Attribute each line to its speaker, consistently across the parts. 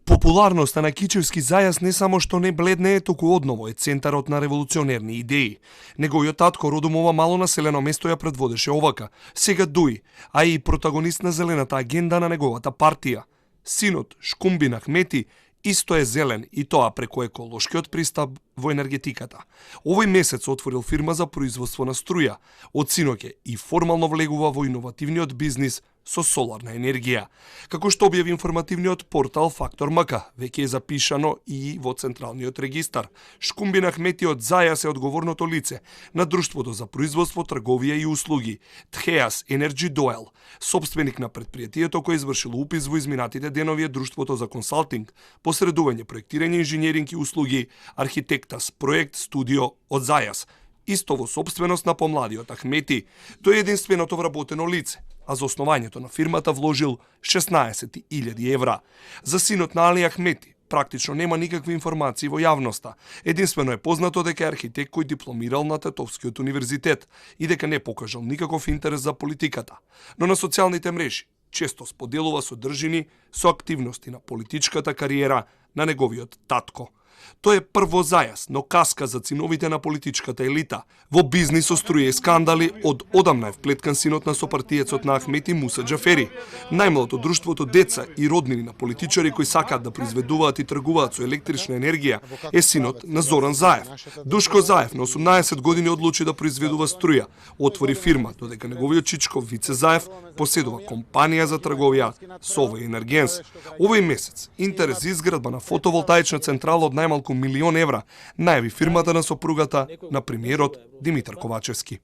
Speaker 1: Популарноста на кичевски зајас не само што не бледне, туку одново е центарот на револуционерни идеи. Неговиот татко родом ова мало населено место ја предводеше овака, сега дуи, а и протагонист на зелената агенда на неговата партија. Синот Шкумбин Ахмети исто е зелен и тоа преку еколошкиот пристап во енергетиката. Овој месец отворил фирма за производство на струја. Од синоќе и формално влегува во иновативниот бизнис со соларна енергија. Како што објави информативниот портал Фактор МК, веќе е запишано и во Централниот регистар. Шкумбин Ахмети од зајас е одговорното лице на Друштвото за производство, трговија и услуги Тхеас Енерджи Доел. Собственик на предпријатието кој извршило упис во изминатите денови е Друштвото за консалтинг, посредување, проектирање, инженеринг и услуги Архитектас проект студио од зајас. Исто во собственост на помладиот Ахмети, тој е единственото вработено лице, а за основањето на фирмата вложил 16.000 евра. За синот на Али Ахмети практично нема никакви информации во јавноста. Единствено е познато дека е архитект кој дипломирал на Тетовскиот универзитет и дека не покажал никаков интерес за политиката. Но на социјалните мрежи често споделува содржини со активности на политичката кариера на неговиот татко. Тој е прво зајас, но каска за циновите на политичката елита. Во бизнис со струја и скандали од одамна е вплеткан синот на сопартиецот на Ахмети Муса Џафери. Најмалото друштвото деца и роднини на политичари кои сакаат да произведуваат и тргуваат со електрична енергија е синот на Зоран Заев. Душко Заев на 18 години одлучи да произведува струја, отвори фирма, додека неговиот чичко Вице Заев поседува компанија за трговија Сова Енергенс. Овој месец интерес за изградба на фотоволтаична централа од најмалку 1 милион евра најави фирмата на сопругата на премиерот Димитар Ковачевски.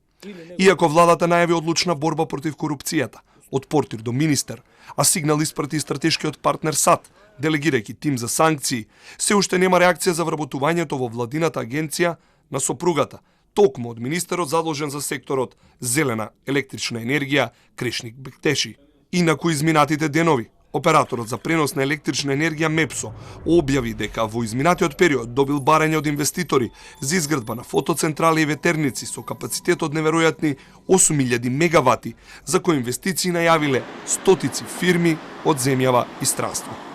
Speaker 1: Иако владата најави одлучна борба против корупцијата, од портир до министер, а сигнал испрати стратешкиот партнер САД, делегирајќи тим за санкции, се уште нема реакција за вработувањето во владината агенција на сопругата, токму од министерот задолжен за секторот зелена електрична енергија Кришник Бектеши. Инаку изминатите денови, операторот за пренос на електрична енергија МЕПСО објави дека во изминатиот период добил барање од инвеститори за изградба на фотоцентрали и ветерници со капацитет од неверојатни 8000 мегавати, за кои инвестиции најавиле стотици фирми од земјава и странство.